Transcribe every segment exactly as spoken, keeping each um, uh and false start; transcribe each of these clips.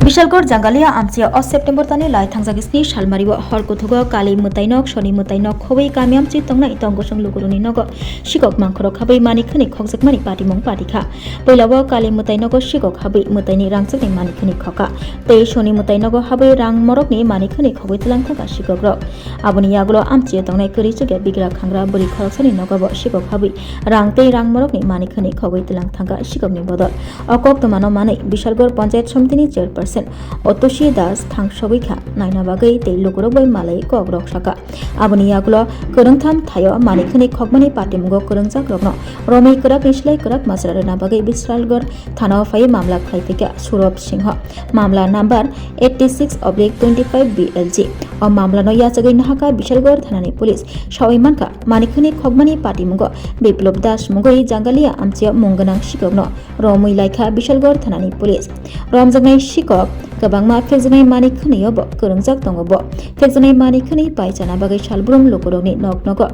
Bishalgarh Jangalia amchia o September tani lai thangjak sni salmari o hor kuthugo Kali mwtainok, Soni mwtainok khobwi kami amchi tongnai tongosong lukuruni nogo sikok mangkhorok habwi manikhwni khokjakmani patimung patikha. Puila o Kali mwtainogo sikok habwi mwtaini rangchakni manikhwni khoka tei Soni mwtainogo habwi rang morokni manikhwni khogwi tlang thangkha sikokrok. Aboni yagulo amchio tongnai kwrwi chukya bigra khangra bwrwi khoroksani nogobo sikok habwi rang tei rang morokni manikhwni khogwi tlang thangkha sikokni bodol. O koktwmano manwi Bishalgarh Panchayat Somitini Chairperson Otoshi Das thangsogwi kha naina bagwi tei lukurok bai malai kok rok saka. Aboni yagulo kwrwngtham thaio manikhwni khokmani patimungo kwrwngjakrokno romwi kwrakni slai kwrak majra rwna bagwi Bishalgarh thanao phaiwi mamla khlai phikha Surab Singho. Mamla number eighty six oblique twenty five B L G. O mamlano yachagwi nahakha Bishalgarh thanani police. Sawi mankha, manikhwni khokmani patimungo Biplop Das mungwi Jangalia amchio mung gwnang sikokno romwi laikha Bishalgarh thanani police. Romjaknai sikok kwbangma phekjaknai manikhwni obo kwrwngjak tongo bo. Phekjaknai manikhwni pai chana bagwi salbrum lukurokni nok nogo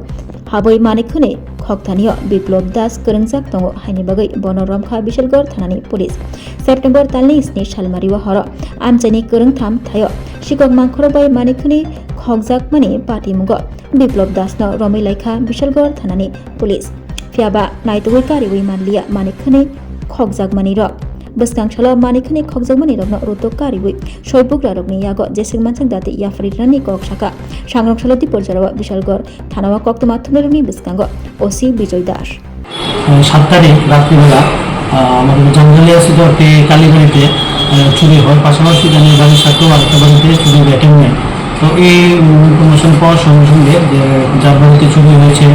habwi manikhwni khokthani o Biplop Das kwrwngjak tongo, haini bagwi bono romkha Bishalgarh thanani police. September talni sni salmari o horo amchaini kwrwngtham thaio sikok mangkhorok bai manikhwni khokjakmani patimungo Biplop Das no romwi laikha Bishalgarh thanani police. Phiyaba naitugwi kariwi manliya manikhwni khokjakmani rok. Bwskang salo manikhwni khokjakmani rokno rutuk kariwi soibugra rokni yago jeswk mansak dati yapharwi rwnani kok saka. Sangrong salo Dipor jorao Bishalgarh thanao koktwma thumnairokni bwskango O C Bijoy Das. আহ, সাত তারিখ রাত্রিবেলা, আহ, আমাদের জাঙ্গালিয়া স্থিত একটি কালীবাড়িতে, আহ, চুরি হয়। পাশাপাশি জানিয়ে বাড়ির সাথেও আরেকটা বাড়িতে চুরির অ্যাটেম্প নেয়। তো এই ইনফরমেশন পাওয়ার সঙ্গে সঙ্গে যে যার বাড়িতে চুরি হয়েছে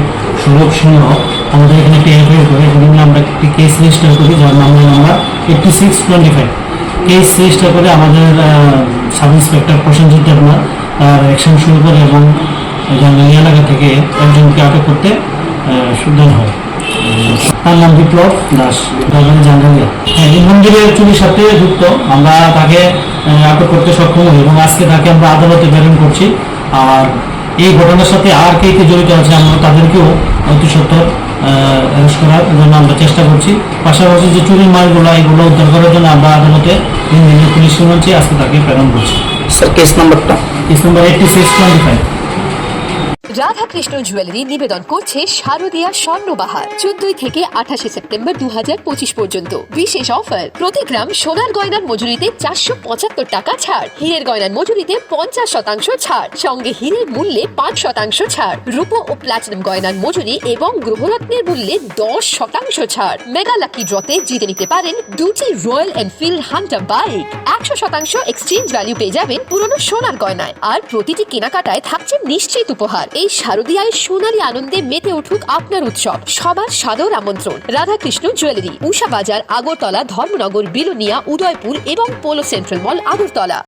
সৌরভ সিংহ, আমাদের এখানে একটা এফআইআর করে, এজন্য আমরা একটি কেস রেজিস্টার করি, যার মামলা number eighty six twenty five. Case register করে আমাদের, আহ, সাব ইন্সপেক্টর প্রসেনজিৎ দেবনাথ তার অ্যাকশন শুরু করে এবং জাঙ্গালিয়া এলাকা থেকে একজনকে আটক করতে, আহ, উদ্যম হয়। তার নাম বিপ্লব দাস, তার বাড়ি জাঙ্গালিয়া। হ্যাঁ, এই মন্দিরের চুরির সাথে যুক্ত। আমরা তাকে, আহ, আটক করতে সক্ষম হই এবং আজকে তাকে আমরা আদালতে প্রেরণ করছি। আর এই ঘটনার সাথে আর কে কে জড়িত আছে, আমরা তাদেরকেও অতি সত্বর, আহ, অ্যারেস্ট করার জন্য আমরা চেষ্টা করছি। পাশাপাশি যে চুরির মালগুলো, এগুলো উদ্ধার করার জন্য আমরা আদালতে তিন দিনের পুলিশ রিমান্ড চেয়ে আজকে তাকে প্রেরণ করছি। স্যার, কেস নাম্বারটা? Case number eighty six twenty five. Radhakrishna jewellery নিবেদন করছে শারদীয়া স্বর্ণবাহার। চোদ্দই থেকে আঠাশে সেপ্টেম্বর দু হাজার পঁচিশ পর্যন্ত। বিশেষ অফার, প্রতি গ্রাম সোনার গয়নার মজুরিতে চারশো পঁচাত্তর টাকা ছাড়, হীরের গয়নার মজুরিতে পঞ্চাশ শতাংশ ছাড়, সঙ্গে হীরের মূল্যে পাঁচ শতাংশ ছাড়, রূপো ও প্লাটিনাম গয়নার মজুরি এবং গ্রহরত্নের মূল্যে দশ শতাংশ ছাড়। মেগা লাকি ড্রতে জিতে নিতে পারেন দুটি রয়্যাল এনফিল্ড হান্টার বাইক, একশো শতাংশ এক্সচেঞ্জ ভ্যালু পেয়ে যাবেন পুরনো সোনার গয়নায়। আর প্রতিটি কেনাকাটায় থাকছে নিশ্চিত উপহার। এই শারদীয়ায় সোনালী আনন্দে মেতে উঠুক আপনার উৎসব। সবার সাদর আমন্ত্রণ। রাধাকৃষ্ণ জুয়েলারি, উষা বাজার, আগরতলা, ধর্মনগর, বিলোনিয়া, উদয়পুর এবং পোলো সেন্ট্রাল মল, আগরতলা।